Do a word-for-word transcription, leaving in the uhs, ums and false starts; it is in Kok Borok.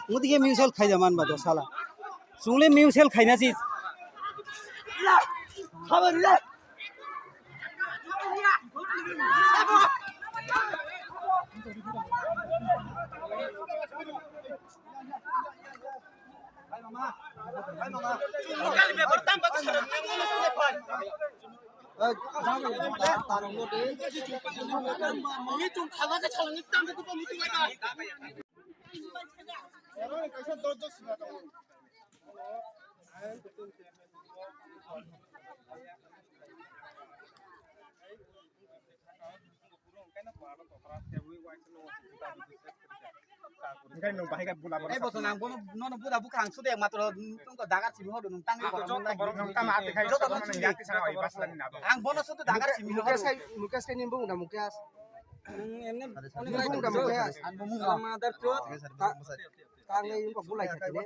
Mudige mutual khaida man ba do sala. Chungle mutual khaina si. Engkai nwng bahai khe bula borok. Ei boso nang bono nono buda bukha ang sude matro tungko dagar simi hodo nung tangwi borok nang. Nung tama ate khai joto nung simi. Ang bono sudu dagar simi hodo. Mukesh kai, Mukesh kai nimbo unda Mukesh. Nimbo unda Mukesh. Ang bo mung. Mother chod. Tang ei ko bulai thakne.